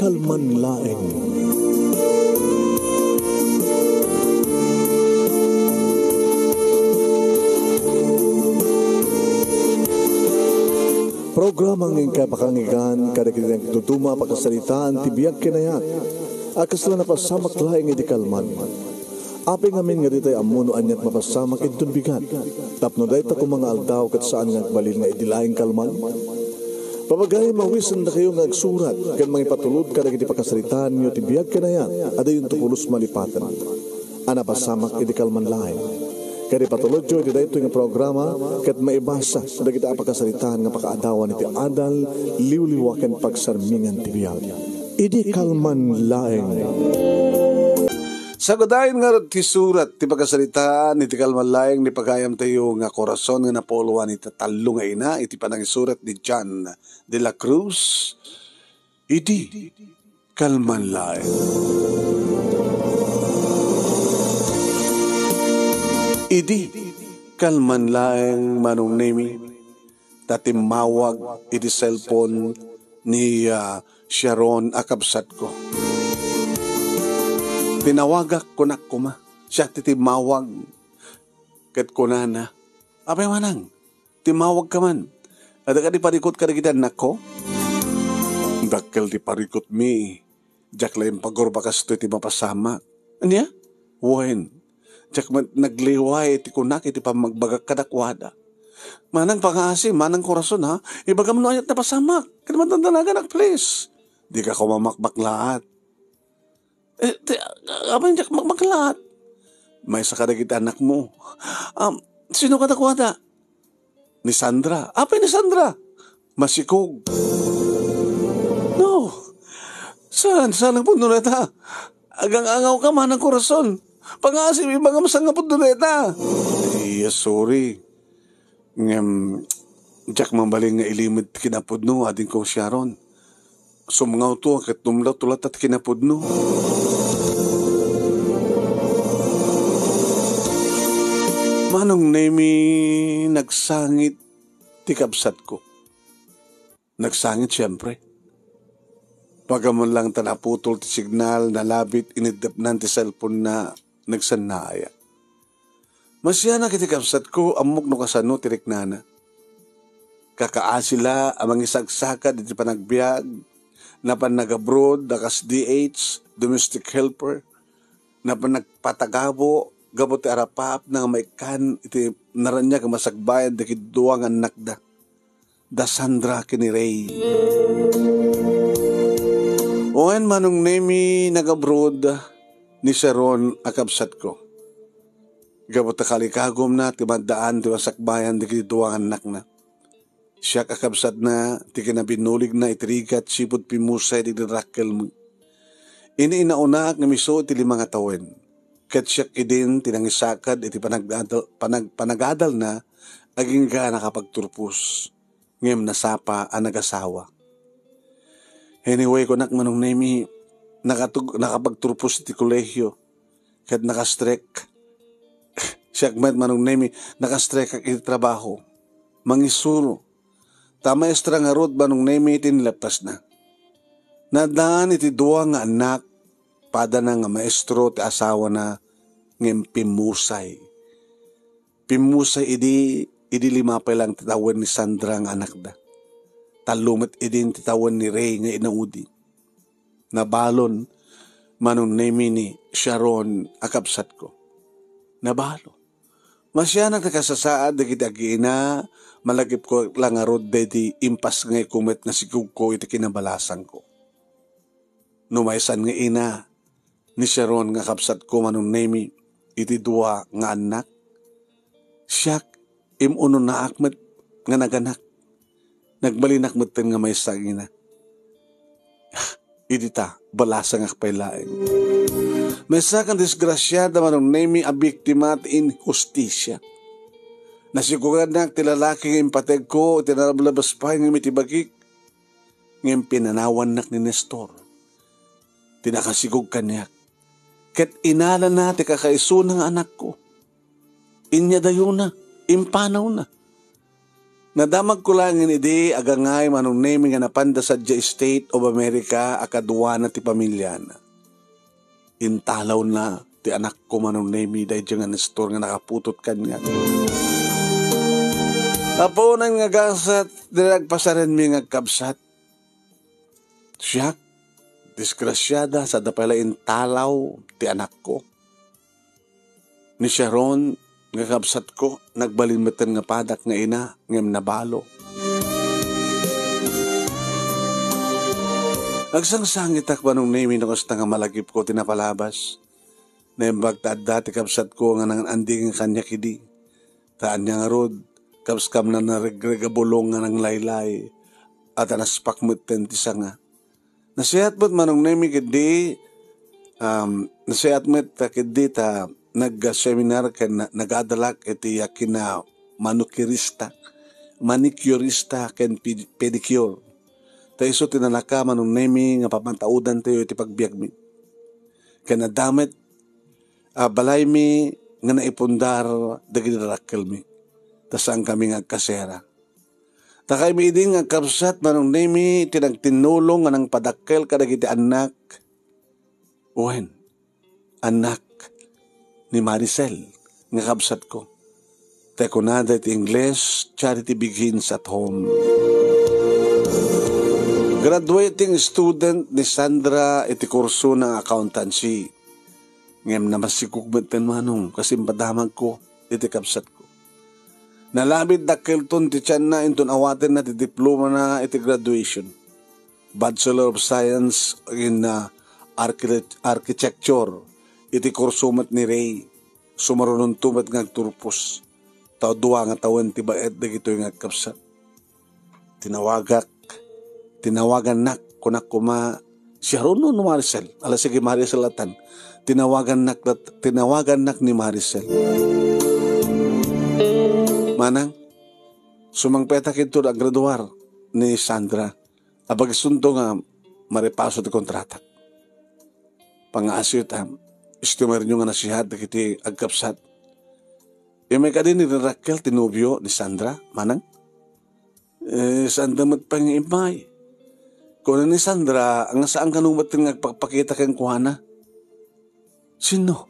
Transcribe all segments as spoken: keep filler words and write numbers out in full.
kalman laeng. Programa nga inkay pakanggan kadagiti nagduduma a pakasaritaan ti biag ken ayat a kasla napasamak laeng iti kalman. Apay ngamin nga ditay ammo no aniat mapasamak inton bigat, tapno dayta koma nga aldaw ket saan nga agbalin nga idi laeng kalman? Papagayam, mawisendakayo nga agsurat ken mangipatulod kadagiti pakasaritaanyo ti biag ken ayat a dayonto pulos malipaten a napasamak idi kalman laeng. Ket ipatulodyo iti daytoy nga programa ket maibasa dagiti a pakasaritaan nga pakaadawan iti adal, liwliwa ken pagsarmingan ti biag. Idi kalman laeng. Sagadayen ngarud ti surat ti pakasaritaan iti kalman laeng ni pagayamtayo nga korason nga napuloan iti tallo nga ina iti panangisurat ni John de la Cruz, Idi kalman laeng. Idi kalman laeng, Manong Nemi, ta timmawag iti cellphone ni, ah, Sharon a kabsatko. Tinawagak, kunak koma, siak ti timmawag. Ket kunana, "Apay manang, timmawagka man? Adda kadi parikut kadagiti annakko?" "Dakkel ti parikutmi. Diak la impagurba kastoy ti mapasamak." "Ania?" "Wen, diak met nagliway ti kunak iti pammagbagak kadakuada. Manang pangngaasim, manang korason, ha? Ibagam no aniat napasamak. Ket madandanagan, please. Dika koma makbaklaat." "Eh, ti, apay diak makbaklaat?" "Maysa kadagiti annakmo." "Um, sino kadakuada?" "Ni Sandra." "Apay ni Sandra?" "Masikog." "No. Saan, saan nga pudno dayta? Agang-angawka, manang korason. Pangngaasim, ibagam saan nga pudno dayta." "Iya, sorry. Ngem, diak mabalin nga ilimed ti kinapudno, adingko Sharon. Sumngawto ket tumlawto latta ti kinapudno." Manong Nemi, nagsangit ti kabsatko. Nagsangit, siempre. Pagamon lang ta naputol ti signal, nalabit, ineddepnan ti cellphone-na, nagsannaayat. Masianak iti kabsatko, ammok no kasano ti riknana. Kakaasi la a mangisagsakad iti panagbiag, napan nag-abroad a kas D H, domestic helper, napan nagpatagabo gapu ti arapaapna nga maikkan iti naraniag a masakbayan dagiti dua nga annakda, da Sandra ken ni Ray. Wen, Manong Nemi, nag-abroad ni Sharon a kabsatko. Gapu ta kalikagumna ti maddaan ti masakbayan dagiti dua nga annakna. Siak a kabsatna ti kinabinnuligna iti rigat sipud pimmusay dagiti dakkelmi. Ini-inaunaak ngem isu iti lima nga tawen. Ket siak idin ti nangisakad iti panag-, panag-, panagadalna agingga nakapagturpos. Ngem nasapa a nagasawa. Anyway, kunak, Manong Nemi, nakatug-, nakapagturpos iti kolehio, ket nakastrek. Siak met, Manong Nemi, nakastrek iti trabaho. Mangisuro. Ta maestra ngarud, Manong Nemi, ti nilappasna. Naadaan iti dua nga annak, padana nga maestro ti asawana, ngem pimmusay. Pimmusay idi, idi lima pay lang ti tawen ni Sandra nga anakda. Tallo met idin ti tawen ni Ray nga inaudi. Nabalon, Manong Nemi, ni Sharon a kabsatko. Nabalon. Masianak nakasasaad dagiti agiina, malagipko la ngarud daydi impasngayko met nga sikogko iti kinabalasangko. No maysan nga ina, ni Sharon nga kabsatko, Manong Nemi, iti dua nga annak. Siak, imununaak met nga naganak. Nagbalinak metten nga maysa nga ina. Idi ta, balasangak pay laeng. Maysa nga disgrasiada, Manong Nemi, a biktima ti inhustisia. Nasikogannak ti lalaki nga impategko iti nalablabas pay nga iti bagik. Ngem pinanawannak ni Nestor, ti nakasikog kaniak, ket inalana ti kakaisuna nga anakko. Inyadayona, impanawna. Nadamagko laengen idi agangay Manong Nemi nga napanda sadiay State of America a kaduana ti pamiliana. Intalawna ti anakko Manong Nemi daydiay nga Nestor nga nakaputot kaniak. Apunen nga gasat ti nagpasarenmi nga agkabsat. Siak, disgrasiada, sadda pay la intalaw ti anakko. Ni Sharon, nga kabsatko, nagbalin metten nga padak nga ina, ngem nabalo. Agsangsangitak Manong Nemi no kasta nga malagipko ti napalabas. Naimbag ta adda ti kabsatko nga nangan-anding kaniak idi. Ta ania ngarud, kabskam na naregreg a bulong nga nanglaylay, a ta naspak metten ti sanga. Nasayaat met Manong Nemi ketdi, um, nasayaat met ta ketdi ta nag-seminar ken na-, nagadalak iti, ah, kina-manicurista, manicurista ken ped-, pedicure. Ta isu ti nalaka Manong Nemi nga pamataudantayo iti pagbiagmi. Ken adda met a balaymi nga naipundar dagiti rarakkelmi, ta saankami nga agkasera. Ta kaymi idi nga agkabsat Manong Nemi ti nagtinnulong nga nangpadakkel kadagiti annak, wen, annak ni Maricel nga kabsatko. Ta kunada iti Ingles, "Charity begins at home." Graduating student ni Sandra iti kursona nga accountancy. Ngem namasigog metten Manong kas impadamagko iti kabsatko. Nalabit dakkelton ti tianna inton awatenna ti diplomana iti graduation. Bachelor of Science in, ah, Architect-, Architecture iti kurso met ni Ray. Sumarunonto met nga agturpos. Ta dua nga tawen ti baet dagitoy nga agkabsat. Tinawagak, tinawagannak, kunak koma, "Sharon no Maricel?" Ala, sige, Maricel latan. Tinawagannak lat-, tinawagannak ni Maricel. Manang, sumangpetak ito agraduar ni Sandra. Apagisunto nga maripaso ti kontratak. Pangaasiyo ta, istimaernyo nga nasihat dagiti agkabsat. Immay kadi ni Raquel ti nobio ni Sandra, Manang? Eh, saanda met pay nga immay. Kuna ni Sandra, nga saan kano met nga agpakpakita kenkuana. Sino?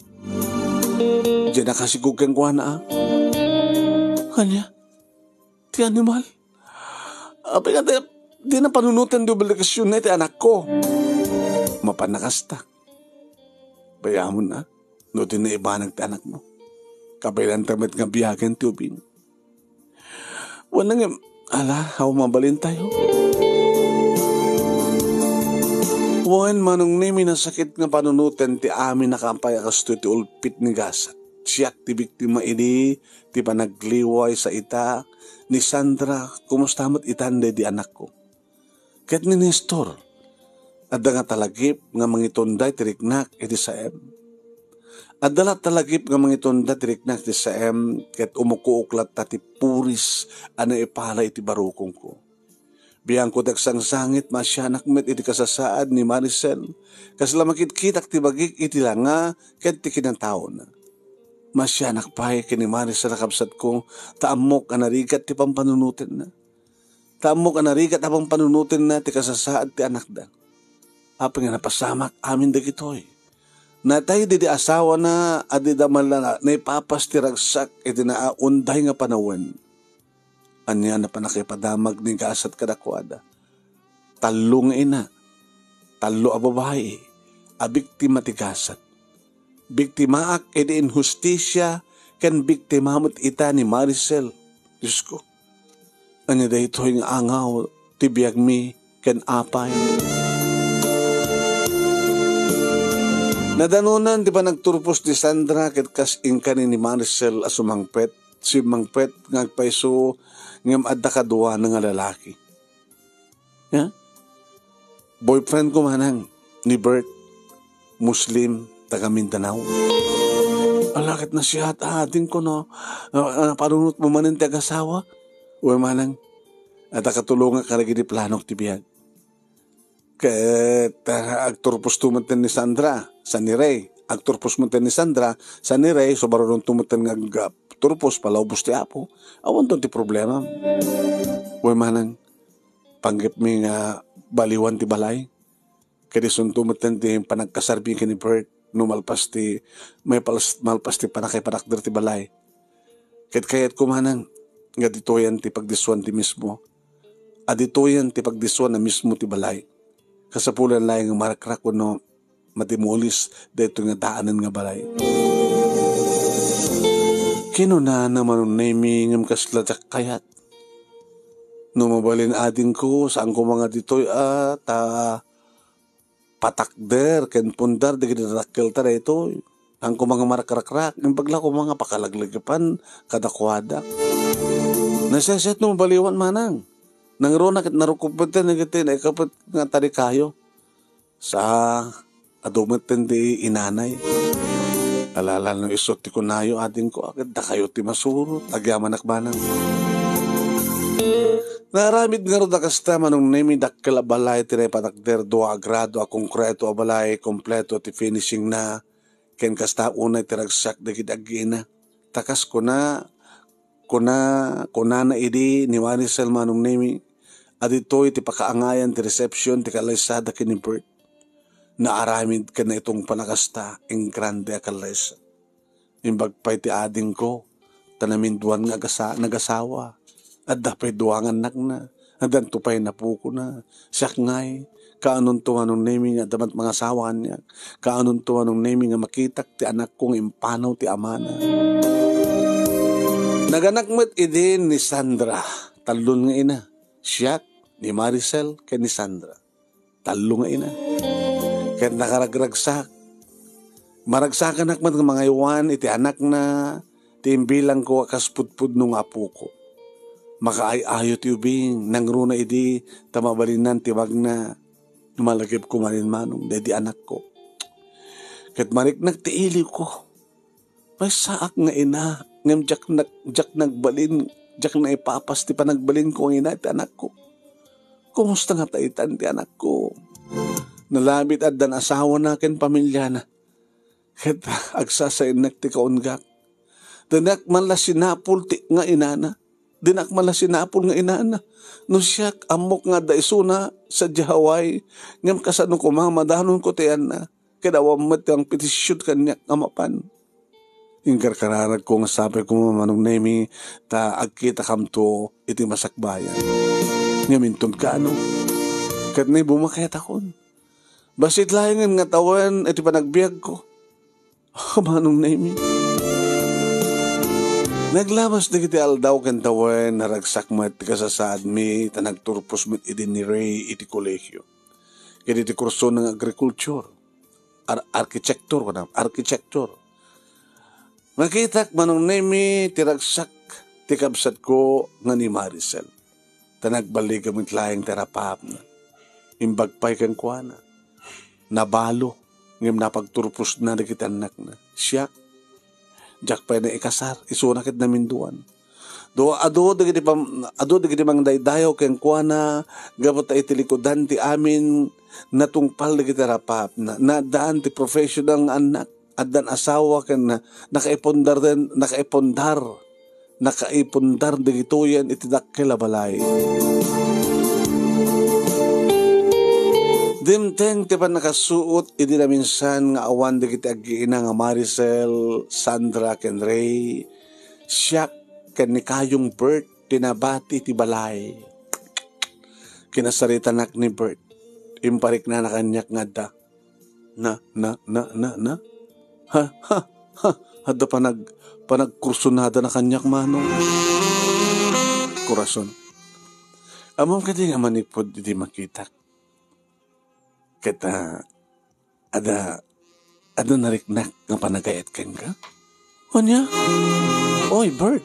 Diay nakasigog kenkuana, a? Ania? Ti animal? Apay nga di, di na panunoten ti obligasion na iti anakko. Mapan na kasta. Bayamon na, no di naibanag ti anakmo. Kabaelanta met nga biagen ti ubing. Wen, ngem, ala, awan mabalintayo. Wen, Manong Nemi, nasakit nga panunoten ti amin a kampay a kastoy ti ulpit ni gasat. Siak ti biktima idi ti panagliway sa ita ni Sandra, kumusta met itan daydi anakko? Ket ni Nestor, adda nga talagip nga mangitonda iti riknak iti saem. Adda la talagip nga mangitonda iti riknak iti saem, ket umukuok latta ti puris a naipala iti barukongko. Biangko ti agsangsangit, maasianak met iti kasasaad ni Maricel, kasla makitkitak ti bagik iti langa ket ti kinataona. Maasianak pay ken ni Maricel a kabsatko, ta ammok a narigat ti pampanunotenna. Ta ammok a narigat a pampanunotenna ti kasasaad ti anakda. Apay nga napasamak amin dagitoy. Natay didi asawana a dida man la naipapas ti ragsak iti naaunday nga panawen. Ania na pannakaipadamag ni gasat kadakuada? Tallo nga ina, tallo a babai a biktima ti gasat. Biktimaak iti inhustisia ken biktima met ita ni Maricel. Diosko, ania daytoy nga angaw ti biagmi ken apay? Nadanonan ti panagturpos ni Sandra ket kas inkani ni Maricel a sumangpet, simmangpet nga agpayso ngem adda kaduana nga lalaki. Ya? Boyfriend ko manang ni Bert, Muslim, taga Mindanao. Ala, ket nasihat, ah, adingko no, ah, ah, napanunot mo manen ti agasawa? Uy, manang, adda katulongak kadagiti planok ti biag. Ket, ah, agturpos to met ni Sandra, sa ni Ray. agturpos metten ni Sandra, sa ni Ray, subarunonto metten nga agturpos, palaubos ti Apo. Awanto ti problema. Wen manang, panggepmi nga baliwan ti balay. Ket isunto metten ti panagkasarbi ken ni Bert no malpas ti, may pals-, malpas ti panakaipatakder ti balay. Ket kayatko manang nga ditoyen ti pagdissuan ti mismo. A ditoyen ti pagdissuan a mismo ti balay. Kasapulan laeng nga marakrak wenno mademolis daytoy nga daanen nga balay. Kinunana Manong Nemi ngem kasla diak kayat. No mabalin adingko, saan koma nga ditoy a ta patakder ken pundar dagiti dakkelta daytoy. Saan koma nga marakrakrak, imbag la koma nga pakalaglagipan kadakuada. Naseset no mabaliwan manang. Nangruna ket narukop metten dagiti naikapet nga tarikayo. Sa adu metten ti inanay. Alala no isu ti kunayo, adingko, a ket dakayo ti masurot, agyamanak manang. Naaramid ngarud a kasta, Manong Nemi, dakkel a balay ti naipatakder, dua a grado a konkreto a balay, kompleto ti finishing na, ken kasta unay ti ragsak dagiti aggiina. Ta kas kuna, kuna, kunana idi ni Maricel, Manong Nemi, a ditoy ti pakaangayan ti resepsiyon ti kallaysada ken ni Bert. Naaramid ken naitungpal a kasta, engrande a kallaysa. Imbag pay ti adingko, ta naminduan nga agasa-, nagasawa. Adda pay dua nga annakna. Addanto pay napukona. Siak ngay, kaanonto Manong Nemi nga adda met mangasawa kaniak. Kaanonto Manong Nemi nga makitak ti anakko nga impanaw ti amana. Naganak met idi ni Sandra, tallon nga ina. Siak, ni Maricel, ken ni Sandra. Tallo nga ina. Ket nakaragragsak. Maragsakanak met nga mangaywan iti anakna ti imbilangko a kas pudpudno nga apoko. Makaay-ayo ti ubing, nangruna idi ta mabalinan ti magna. Malagipko manen manong daydi anakko. Ket mariknak ti iliwko. Maysaak nga ina, ngem diak nag-, diak nagbalin, diak naipapas ti panagbalinko nga ina iti anakko. Kumusta ngata itan ti anakko? Nalabit addan asawana ken pamiliana. Ket agsasainnak ti kaunggak. Dinak man la sinapul ti nga inana. Dinak man la sinapul nga inana. No siak, ammok nga adda isuna sadiay Hawaii, ngem kasano koma madanonko ti anna? Ket awan met ti mangpetitsion kaniak a mapan. Inkarkararagko nga sapay koma Manong Nemi ta agkitakamto iti masakbayan. Ngem inton kaano? Ket ni bumaketakon. Bassit laengen nga tawen iti panagbiagko. Oh, Manong Nemi. Naglabas dagiti aldaw ken tawen, naragsak met ti kasasaadmi, ta nagturpos met idi ni Ray iti kolegio. Ket iti kursona nga agrikultur, ar-, arkitektur, kunam, arkitektur. Nakitak, Manong Nemi, ti ragsak ti kabsatko nga ni Maricel. Ta nagballigen met laeng ti arapaapna. Imbag pay kenkuana. Nabalo, ngem napagturposna dagiti annakna. Siak, diak pay naikasar, isuna ket naminduan. Dua, adu dagiti pam-, adu dagiti mangdaydayaw kenkuana, gapu ta iti likudan ti amin natungpal dagiti arapaapna. Naaddaan ti professional nga annak. Addan asawa ken nakaipundar den, nakaipundar, nakaipundar dagitoyen iti dakkel a balay. Dimteng ti pannakasuot idi naminsan nga awan dagiti aggiina nga Maricel, Sandra, ken Ray, siak ken ni Kayong Bert ti nabati ti balay. Kinasaritanak ni Bert. Impariknana kaniak nga adda. Na, na, na, na, na? Ha, ha, ha. Adda panag-, panagkursunada na kaniak, manong. Kurason. Ammom kadi nga manipud idi makitak? Ket, ah, ada, ada nariknak nga panagayat kenka? Ania? Oy, Bert,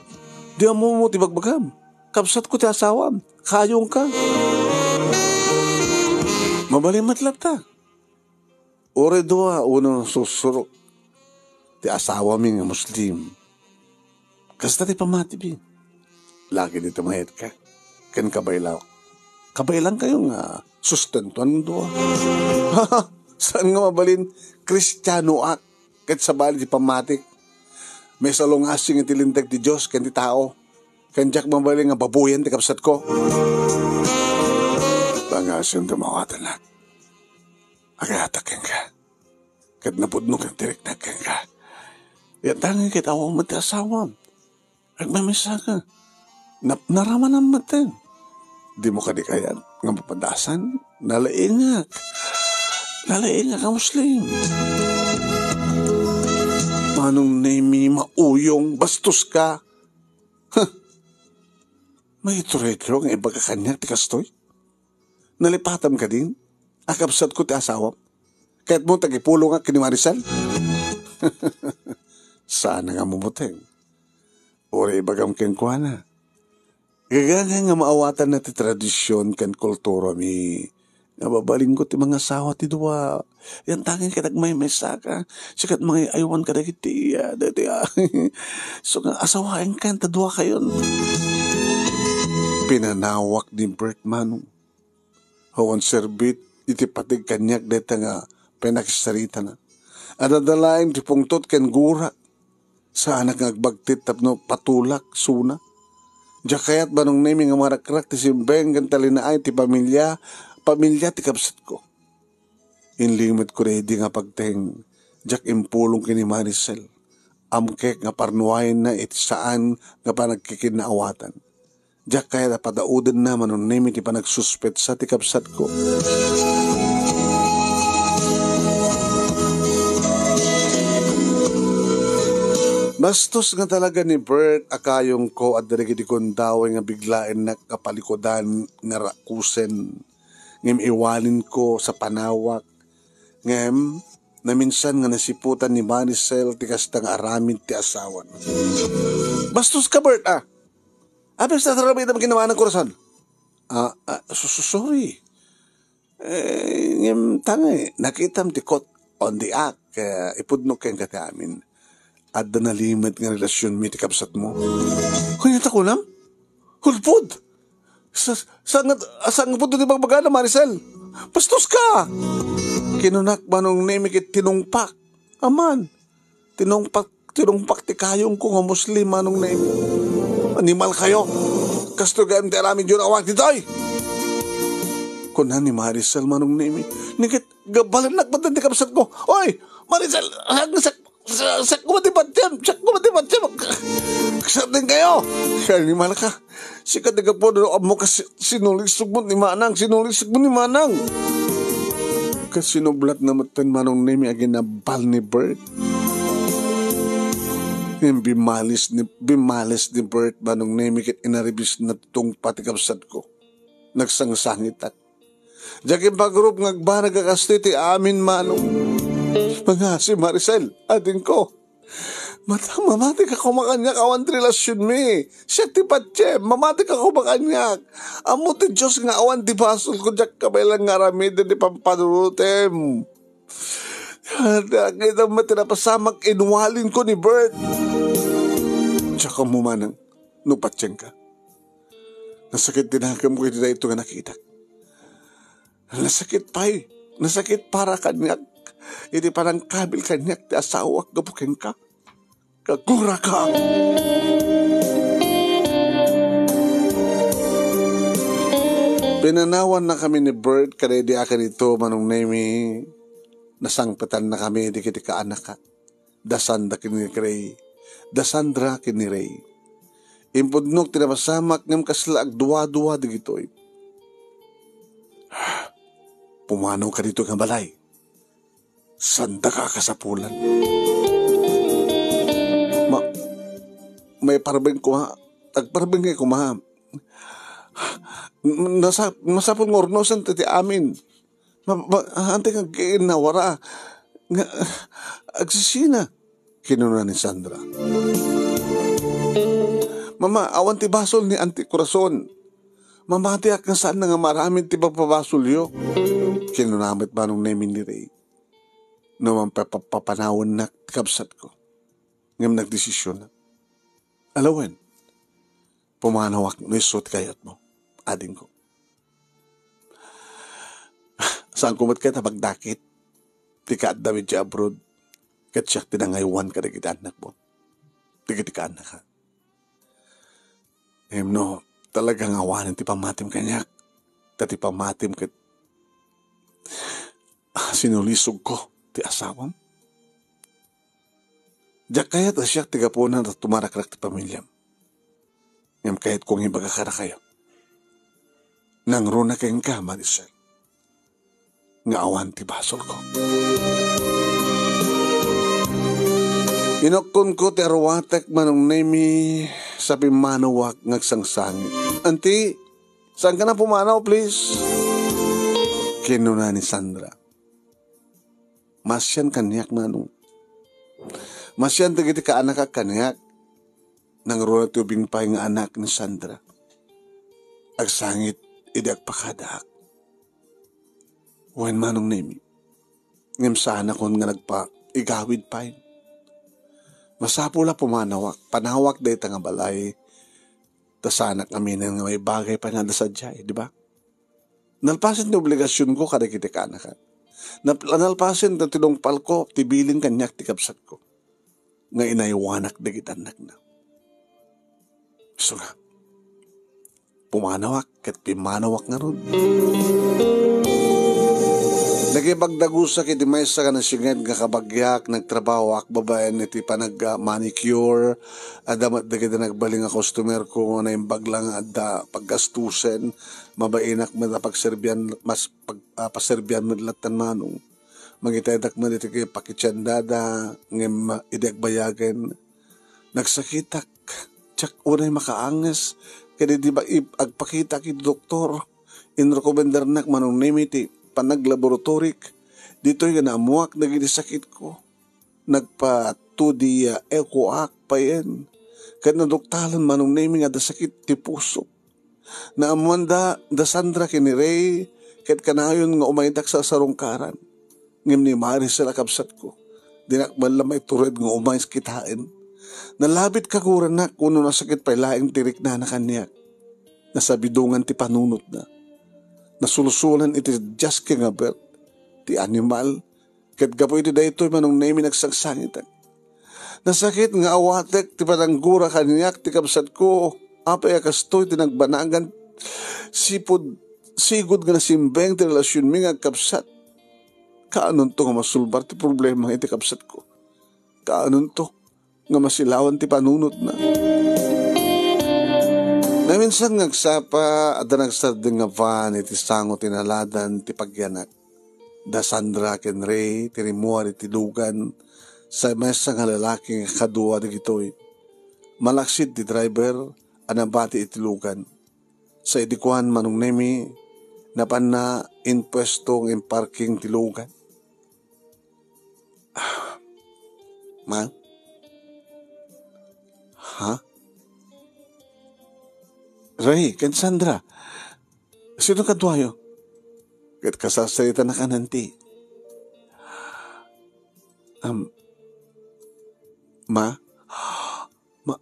di ammomo ti bagbagam. Kabsatko ti asawam. Kayongka. Mabalin met latta. Uray dua wenno susurok ti asawami nga Muslim. Kasta ti pammatimi. Laki dita mayetka. Ken kabayla-, kabaylankayo nga sustentuan dua. Saan nga mabalin, Kristianoak. ket sabali ti pammatik. Maisalungasing iti Linteg ti Dios ken ti tao, ken diak mabalin nga baboyen ti kabsatko. Pangasim ti maawatannak. Agayatak kenka. Ket napudno ken ti riknak kenka. Yantangin ket awan met ti asawam. Agmamisa ka. Nap-, naramanam metten. Dimo kadi kayat nga mapadasan? Nalaingak. Nalaingak a Muslim. Manong Nemi, mauyong, bastos ka. Huh. Maituritiro nga ibaga kaniak ti kastoy? Nalipatam kadin? A kabsatko ti asawam? Kayatmo tagipulongak ken ni Maricel? Saan nga mumuteng. Uray ibagam kenkuana. Gagangay nga maawatanna ti tradision ken kulturami. Nga babalinko ti mangasawa ti dua. Yantangin ket agmaymaysa ka. Sikat mangay-aywan kadagiti, ah, dagiti, ah, so nga asawaenkan ta dua kayon. Pinanawak ni Bert Manong. Awan serbit iti pateg kaniak dayta nga pannakissaritana. Adda laeng ti pungtot ken gurak. Saanak nga agbagtit tapno patulak suna. Diak kayat, Manong Nemi, nga marakrak ti simbeng ken talinaed ti pamilia, pamilia ti kabsatko. Inlimetko daydi nga pagteng, diak impulong ken ni Maricel. Amkek nga parnuayenna iti saan nga panagkikinnaawatan. Diak kayat a padaudenna, Manong Nemi, ti panagsuspetsa ti kabsatko. Bastos nga talaga ni Bert a kayongko, adda dagiti gundaway nga biglaennak nga palikudan nga rakusen. Ngem iwalinko sa panawak. Ngem naminsan nga nasiputan ni Maricel ti kasta nga aramid ti asawan. Bastos ka, Bert, ah! Apay sa tarabidam kinamanang korason? Ah, ah, so-, so-, sorry. Eh, ngem tangay, nakitam ti coat on the act, kaya ipudno kenka ti amin. Adda nalimed nga relasionmi ti kabsatmo. Kanya ta kunam? Hulpod! Sa, saan nga, saan nga pudno ti bagbagana, Maricel? Bastos ka! Kinunak, Manong Nemi, ket tinungpak. Aman, tinungpak, tinungpak ti kayongko nga Muslim, Manong Nemi. Animal kayo! Kastoy gayam ti aramidyo nga awan ditoy! Kuna ni Maricel, Manong Nemi. Ni ket, gabalennak metten ti kabsatko. Oy, Maricel, hagsak, Sa, sakko ti patiem, sakko ti patiem. Sakten kayo. Kanimalka. Sika ti gapu no ammo kas-, sinulisog mo ni Manang, sinulisog mo ni Manang. Kasinublat na metten, Manong Nemi, a ginabal ni Bert. Ngem bimalis ni, bimalis ni Bert, Manong Nemi, ket inaribisna ti tungpa ti kabsatko. Nagsangsangitak. Diak impagrup nga agbanag a kastoy ti amin, Manong. Mangngasi, Maricel, adingko. Mata-, mamatika koma kaniak awan ti relasionmi. Siak ti patiem, mamatika koma kaniak. Ammo ti Dios nga awan ti basolko, diak kabaelan nga aramiden ti pampanunotem. Diak ita met ti napasamak, inwalinko ni Bert. Diak ammo, Manang, no patienka. Nasakit ti nakemko iti daytoy nga nakitak. Nasakit pay, nasakit para kaniak iti panangkabil kaniak ti asawak gapu kenka. Kaguraka! Pinanawannakami ni Bert kadaydi a kanito, Manong Nemi. Nasangpetannakami dagiti kaanaka. Da Sandra ken ni Ray. Da Sandra ken ni Ray. Impudnok ti napasamak ngem kasla agdua-dua dagitoy. Pumanaw ka dito nga balay. Sandaka a kasapulan. Ma-, maiparbeng koma, agparbeng koma. Nasa-, masapul nga urnosen ti, ti amin. Ma-, ma-, anti nga ginnawara. Nga, agsisina, kinuna ni Sandra. Mama, awan ti basol ni Anti Corazon. Mamatiak nga saan nga maaramid ti papabasolyo. Kinuna met Manong Nemi ni Ray. No, mapapapanawannak ti kabsatko. Ngem nagdesisionak. Alawen, pumanawak no isu ti kayatmo, adingko. Saanko met kayat a pagdakit ti kaaddam idiay abroad. Ket siak ti nangaywan kadagiti annakmo, dagiti kaannaka. Ngem no talaga nga awanen ti pammatim kaniak, ta ti pammatim ket, ah, sinulisogko ti asawam. Diak kayat a siak ti gapuna ta tumarakrak ti pamiliam. Ngem kayatko nga ibaga kadakayo. Nangruna kenka, Maricel, nga awan ti basolko. Inukkonko ti arwatek, Manong Nemi, sa pimmanawak nga agsangsangit. Anti, saan ka na pumanaw, please? Kinuna ni Sandra. Masian kaniak, Manong. Masian dagiti kaanakak kaniak. Nangruna ti ubing pay nga anak ni Sandra. Agsangit idi agpakadaak. Wen, Manong Nemi, ngem saanakon nga nagpaigawid pay. Masapul a pumanawak, panawak dayta nga balay, ta saanak aminen nga maibagay pay nga adda sadiay, di ba? Nalpasen ti obligasionko kadagiti kaanakak. Nap-, nalpasen ti tinungpalko, ti bilin kaniak ti kabsatko nga inaywanak dagiti annakna. Isu nga, pumanawak ket pimmanawak ngarud. Nagibagdagusak iti maysa nga nasinged nga kabagiak, nagtrabahoak babaen iti panag-, ah, manicure. Adda met dagiti nagbalin nga customerko nga naimbag la nga adda paggastusen. Mabainak met a pagserbian, mas pag-, ah, paserbian met latta, Manong. Mangitaydak met iti pakitiendada, ngem idi agbayagen, nagsakitak. Diak unay makaanges, ket idi ba-, ib-, agpakitaak iti doktor, inrekomendarnak, Manong Nemi, ti panaglaboratorik. Ditoy nga naammoak dagiti sakitko. Nagpa-two D echoak payen. Ket naduktalan, Manong Nemi, nga adda sakit ti pusok. Naammoanda da Sandra ken ni Ray, ket kanayon nga umaydak sa sarungkaran. Ngem ni Maricel a kabsatko, dinak man la maitured nga umay kitaen. Nalabit kaguranak wenno nasakit pay laeng ti riknana kaniak. Nasabidongan ti panunotna. Nasulsulan iti diaske nga belt ti animal. Ket gapu iti daytoy, Manong Nemi, nagsangsangitak. Nasakit nga awatek ti pananggura kaniak ti kabsatko. Apay a kastoy ti nagbanagan, sipud sigud nga nasimbeng ti relasionmi nga agkabsat. Kaanonto nga masulbar ti problema iti kabsatko? Kaanonto nga masilawan ti panunotna? Naminsan nga agsapa, adda nagsardeng nga van iti sango ti naladan ti pagyanak. Da Sandra ken Ray ti rimmuar iti lugan, sa maysa nga lalaki nga kadua dagitoy. Malaksid ti driver a nabati iti lugan. Sa idi kuan, Manong Nemi, napanna impuesto nga imparking ti lugan. Ah, Ma? Ha? Ray, ken Sandra, sino kaduayo? Ket kasasarita na kanan ti, am, Ma? Ma,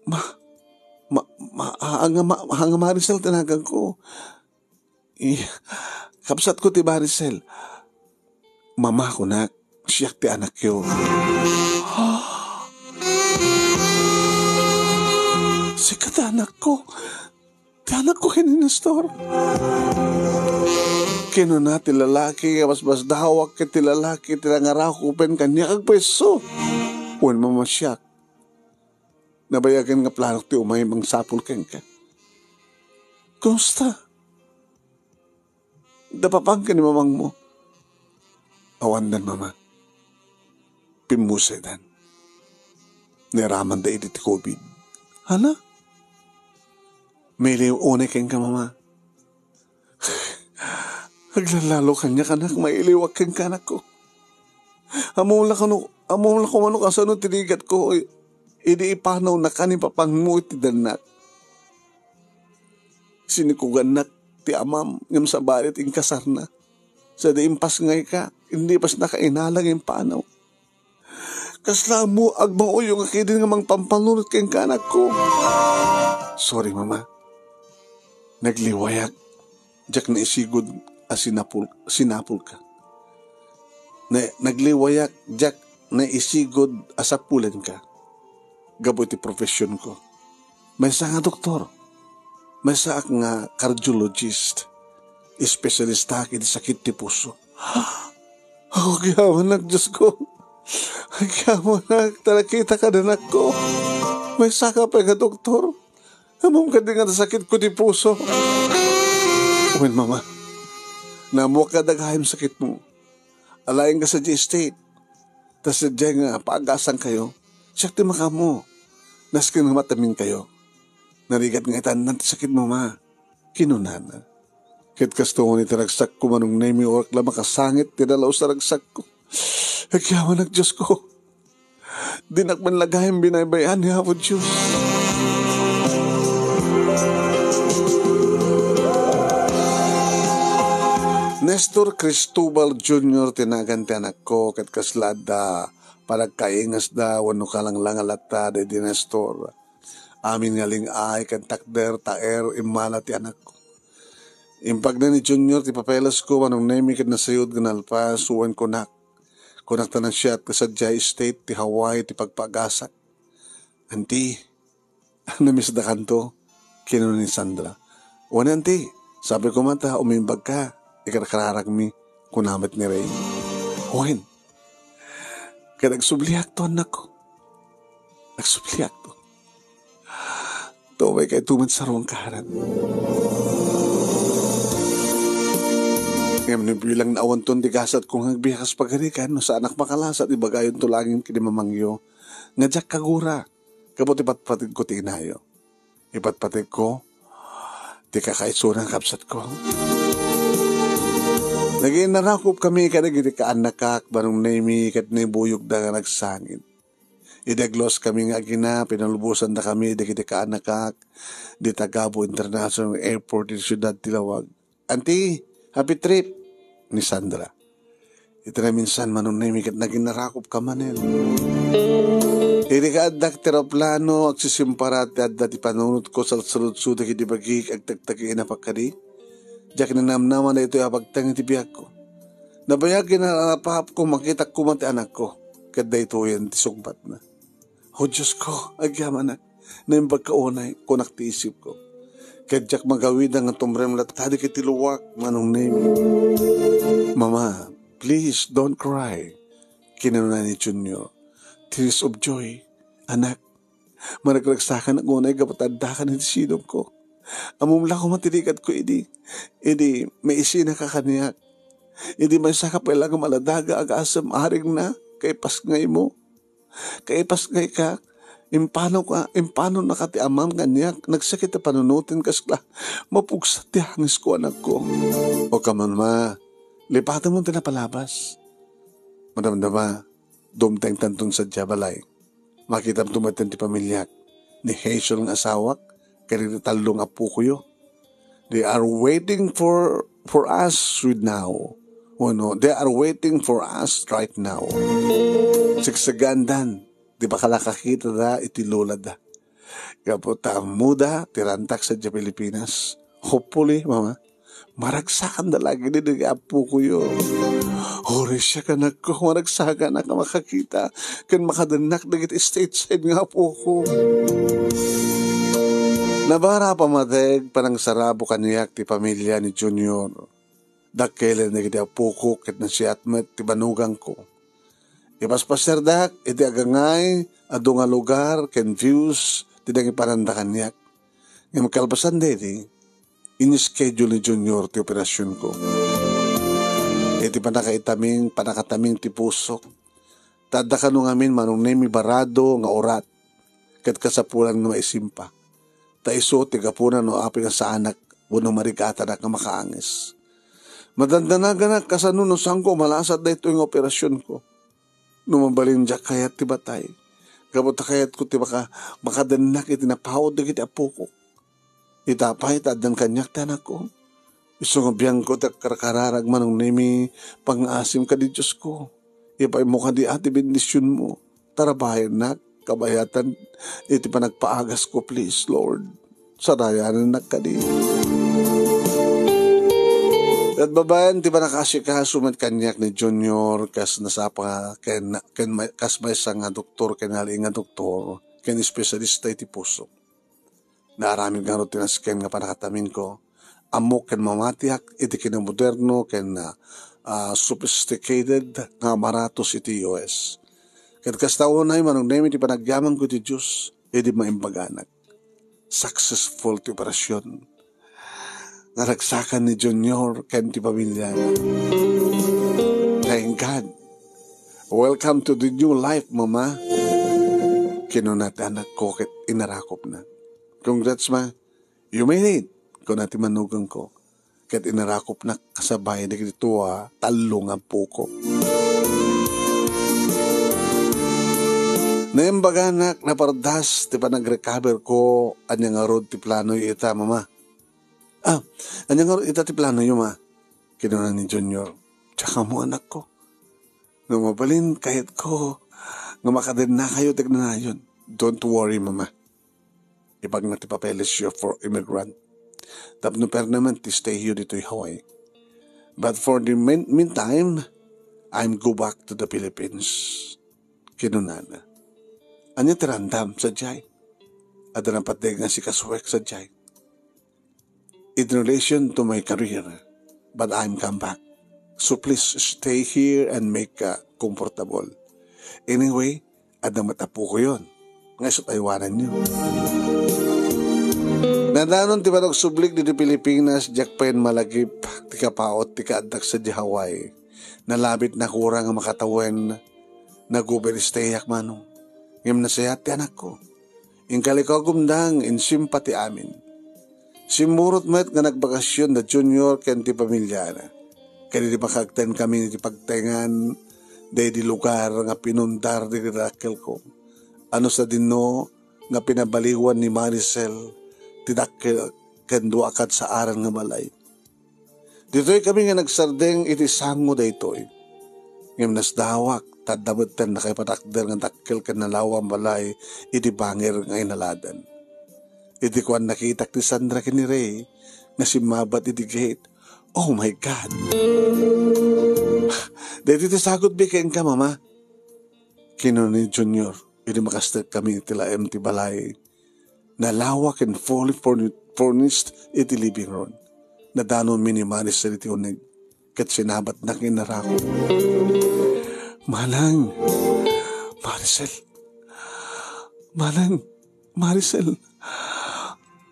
ma, ma, ma, anga, ma, anga Maricel ti naganko. Eh, kabsatko ti Maricel. Mama, kunak, siak ti anakyo. Sika ti anakko. Ti anakko ken ni Nestor. Kinuna ti lalaki nga basbasdawak ket ti lalaki ti nangarakupen kaniak agpwesso. Wen, Mama, siak. Nabayagen nga planok ti umay mangsapul kenka. Kumusta? Da papang ken ni mamangmo? Awandan, Mama. Pimmusaydan. Nairamanda idi ti covid. Hala? Mailiw unay kenka, Mama. Aglalalo kaniak, anak, mailiwak kenka, anakko. Ammom la kano, ammom la kano kasano ti rigatko idi ipanawnaka ni papangmo iti dannak. Sinikugannak ti amam ngem sabali ti inkasarna. Sadi impasngayka, inlipasnaka inala nga impanaw. Kasla ammo, agmauyongak idi nga mangpampanunot kenka, anakko. Sorry, Mama. Nagliwayak, diak naisigud a sinapul-, sinapulka. Na-, nagliwayak, diak naisigud a sapulenka gapu iti professionko. Maysa nga doktor. Maysaak nga cardiologist. Espesyalistaak iti sakit ti puso. Agyamanak, Diosko. Agyamanak, ta nakitaka danakko. Maysaka pay nga doktor. Ammom kadi nga nasakitko ti puso. Wen, Mama, naammoak nga adda gayam sakitmo. Alaenka sadiay state. Ta sadiay nga paagasankayo, siak ti makaammo. Nasken nga mataminkayo. Narigat nga itannat ti sakitmo, Ma, kinunana. Ket kastoy iti ragsakko, Manong Nemi, uray la makasangit ti nalaus a ragsakko. Agyamanak, Diosko. Dinak man la gayam binaybay-an ni Apo Dios. Nestor Cristobal Junior ti nagan ti anakko, ket kasla adda panagkaingasda wenno kalanglangalatta daydi Nestor. Amin nga ling-ay ken takder, taer, immala ti anakko. Impagna ni Junior ti papelesko, Manong Nemi, ket nasayod nga nalpas, wen kunak. Kunak ta nasiat nga sadiay state ti Hawaii ti pagpaagasak. Anti, namisdakanto, kinuna ni Sandra. Wen, Anti, sapay koma ta umimbagka, ikarkararagmi, kuna met ni Ray. Wen, ket agsubliakto, anakko. Agsubliakto. Tumaykayto met sarungkaran. Ngem no bilang naawanton ti gasatko nga agbiag kas pagarigan, no saanak makalasat, ibagayonto laeng ken ni mamangyo nga diak kagura. Gapu ti patpategko ti inayo. Ipatpategko ti kakaisuna nga kabsatko. Nagiinnarakupkami kadagiti kaannakak, Manong Nemi, ket naibuyogda nga nagsangit. Idi agluaskami nga agina, pinalubosandakami dagiti kaannakak di Tagabo International Airport iti siudad ti Laoag. "Anti, happy trip," ni Sandra. Iti naminsan, Manong Nemi, ket naginnarakup ka manen. Idi kaaddak ti eroplano, agsisimparat ti adda ti panunotko, salsaludso dagiti bagik, agtaktagi, inapak kadi. Diak nanamnama daytoy a pagteng iti biagko. Nabayag ken naarapapko, makitak koma ti anakko, ket daytoyen ti sungbatna. "O Diosko, agyamanak, naimbagka unay," kunak ti isipko. Ket diak magawida nga tumrem latta dagiti luak, Manong Nemi. "Mama, please don't cry," kinuna ni Junior. "Tears of joy, anak. Maragragsakanak unay gapu ta addakan iti sidongko. Ammom la koma ti rigatko idi, idi maisinaka kaniak. Idi maysaka pay la nga maladaga, agasem, arigna, kaipasngaymo. Kaipasngayka, impanoka, impanonaka ti amam kaniak, nagsakit a panunoten kasla mapugsa ti hangisko, anakko." "O kaman, Ma, lipatemon ti napalabas. Madamdama, dumtengtanton sadiay balay. Makitamto met ti pamiliak, ni Hazel nga asawak, ken dagiti tallo nga appokoyo. They are waiting for, for us right now. O no, they are waiting for us right now." Sigsagandan ti pakalakakitada iti lolada. Gapu ta ammoda ti rantak sadiay Pilipinas. Hopefully, Mama, maragsakanda la ketdi dagiti appokoyo. Uray siak, anakko, maragsakanak a makakita ken makadennak dagiti stateside nga appoko. Nabara a pammateg, panangsarabo kaniak ti pamilia ni Junior. Dakkelen dagiti appoko ket nasiat met ti banogangko. Ipaspasiardak iti agangay adu nga lugar ken views ti nangipananda kaniak. Ngem kalpasan daydi, in-schedule ni Junior ti operasionko. Iti pannakaitaming, pannakataming ti pusok, ta adda kano ngamin, Manong Nemi, barado nga urat ket kasapulan nga maisimpa. Ta isu ti gapuna no apay nga saanak wenno marigatanak nga makaangis. Madandanaganak kasano no saanko a malasat daytoy nga operasionko. No mabalin, diak kayat ti batay. Gapu ta kayatko ti maka-, makadennak iti napaut dagiti appoko. Ita pay ta addan kaniak ti anakko. Isu nga biangko ti agkarkararag, Manong Nemi, pangngaasim kadi, Diosko. Ipaaymo kadi ti bendisionmo. Tarabayennak, kabayatan iti panagpaagasko, please, Lord. Sarayanennak kadi. Ket babaen ti pannakaasikaso met kaniak ni Junior, kas nasapa ken, ken may-, kas maysa nga doktor, ken nalaing nga doktor, ken espesyalista iti puso. Naaramid ngarud ti nasken nga pannakataminko. Ammok ken mamatiak iti kinamoderno ken, ah, ah, sophisticated nga amaratos iti U S. Ket kasta unay, Manong Nemi, ti panagyamanko iti Dios idi maimbaganak. Successful ti operasyon nga ragsakan ni Junior ken ti pamiliana. Thank God. "Welcome to the new life, Mama," kinuna ti anakko ket inarakupna. "Congrats, Ma. You made it," kuna ti manugangko. Ket inarakupnak kasabay dagiti tua tallo nga ampoko. Naimbaganak, napardas ti panagrecover ko. "Ania ngarud ti planoyo ita, Mama?" "Ah, ania ngarud ita ti planoyo, Ma?" kinuna ni Junior. "Diak ammo, anakko. No mabalin, kayatko nga makadennakayo ti agnanayon." "Don't worry, Mama. Ibagna ti papelesyo for immigrant tapno permanent ti stayyo ditoy Hawaii. But for the mean-, meantime, I'm go back to the Philippines," kinunana. "Ania ti randam sadiay? Adda napateg nga sikasuek sadiay in relation to my career, but I'm come back. So please stay here and make, uh, comfortable. Anyway, adda met apokoyon nga isut' aywananyo." Nadanon ti panagsublik ditoy Pilipinas, diak pay malagip ti kapaut ti kaaddak sadiay Hawaii. Nalabit nakura nga makatawen, nag-overstayak, Manong. Ngem nasayaat ti anakko. Inkalikagumda nga insimpa ti amin. Simmurot met nga nagbakasyon da Junior ken ti pamiliana. Ket idi makaagtaenkami iti pagtaengan daydi lugar nga pinundar dagiti dakkelko, no sadino nga pinabaliwan ni Maricel ti dakkel ken dua a kadsaaran nga balay. Ditoykami nga nagsardeng iti sango daytoy. Ngem nasdawak, ta adda metten nakaipatakder nga dakkel ken nalawa a balay iti bangir nga inaladan. Iti kuan, nakitak ni Sandra ken ni Ray nga simmabat iti gate. "Oh my God! Daytoy ti sagutmi kenka, Mama," kinuna ni Junior idi makasdek kami iti laem ti balay. Nalawa ken fully furni-, furnished iti living room. Nadanonmi ni Maricel iti uneg ket sinabatna nga inarakop. "Manang! Maricel! Manang! Maricel!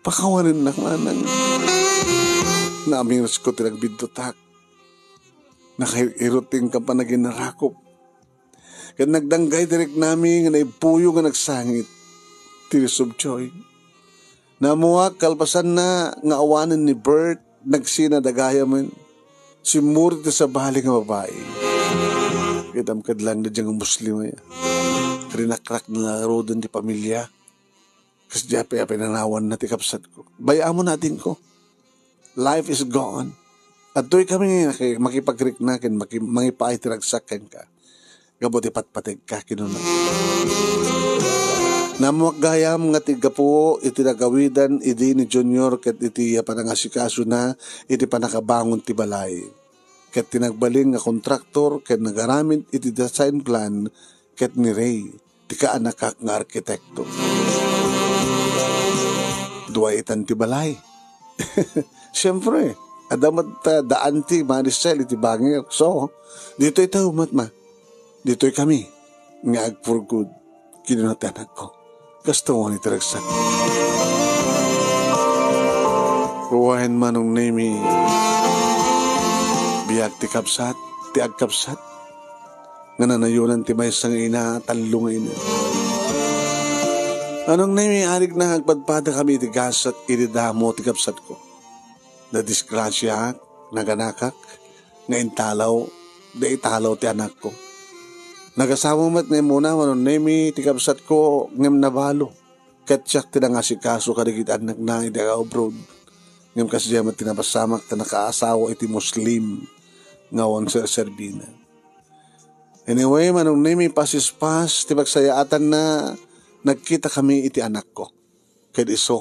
Pakawanennak, Manang!" Naamirusko ti nagbiddutak. Nakair-irot ti inka panaginarakop. Ket nagdanggay ti riknami nga naibpuyo nga nagsangit. Tears of joy. Naammoak, kalpasanna nga awanen ni Bert, nagsina da gayamen. Simmurot ti sabali nga babai. Kitam ket lang da diay nga Muslim aya. Rinakrakna ngaruden ti pamilia. Kasdiay pay a pinanawanna ti kabsatko. Bay-am mo, adingko. Life is gone. Adtoy kami nga naki-, makipagrikna ken maki-, mangipaay ti ragsak kenka gapu ti patpategka, kinuna. Naammoak gayam nga ti gapu iti nagawidan idi ni Junior ket iti panangasikasona iti pannakabangon ti balay. Ket ti nagbalin nga kontraktor ket nagaramid iti design plan ket ni Ray, ti kaanakak nga arkitekto. Dua itan ti balay. Siempre, adda met, ah, daan ti Maricel iti bangir. So, ditoy tayo met, Ma. Ditoy kami nga ag-for good. Kinuna ti anakko. Kasta wen iti ragsak. Wen, Manong Nemi, biag ti kabsat, ti agkabsat nga nanayonan ti maysa nga ina, tallo nga ina. Manong Nemi, arigna, agpadpadakami iti gasat idi damo ti kabsatko. Nadisgrasiaak, naganakak, nga intalaw, da italaw ti anakko. Nagasawa met nga immuna, Manong Nemi, ti kabsatko, ngem nabalo. Ket siak ti nangasikaso kadagiti annakna idi aga-abroad. Ngem kasdiay met ti napasamak ta nakaasawa iti Muslim nga awan serserbina. Anyway, Manong Nemi, pasispas ti pagsayaatanna, nagkitakami iti anakko. Ket isu,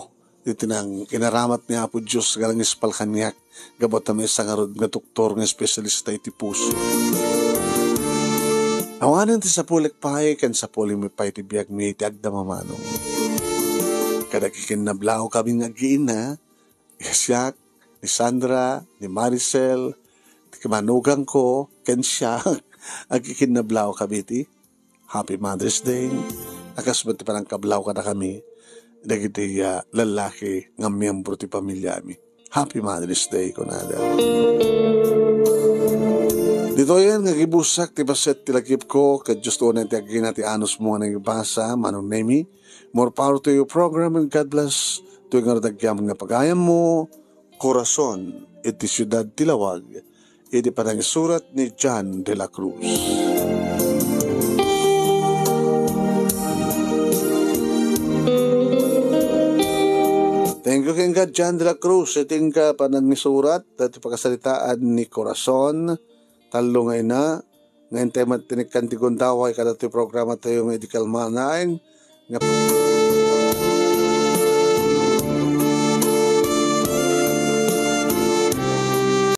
iti nang-, inaramat ni Apo Dios nga nangispal kaniak gapu ta maysa ngarud nga doktor nga espesyalista iti puso. Awanen ti sapulek pay ken sapulem pay ti biagmi iti agdamamano. Kadagiti kinnablawkami nga aggiinna, siak, ni Sandra, ni Maricel, ti kimanugangko, ken siak, agkikinnablawkami iti Happy Mother's Day. A kas met ti panangkablawko kadakami dagiti, ah, lallaki nga miyembro ti pamilyami. Happy Mother's Day, kunada. Ditoyen nga gibusak ti paset ti lagipko, ket Dios unay ti agina ti anusmo nga nangibasa, Manong Nemi. More power to your program and God bless. Toy nga ngarud agyamanen nga pagayammo, Corazon, iti siudad ti Lawag, iti panangisurat ni John de la Cruz. Thank you kenka, John de la Cruz, iti inka panangisurat, dati pakasaritaan ni Corazon, tallo nga ina, nga intay met ti nagkantikon daway kadatoy programa tayo nga idi kalmanaen, nga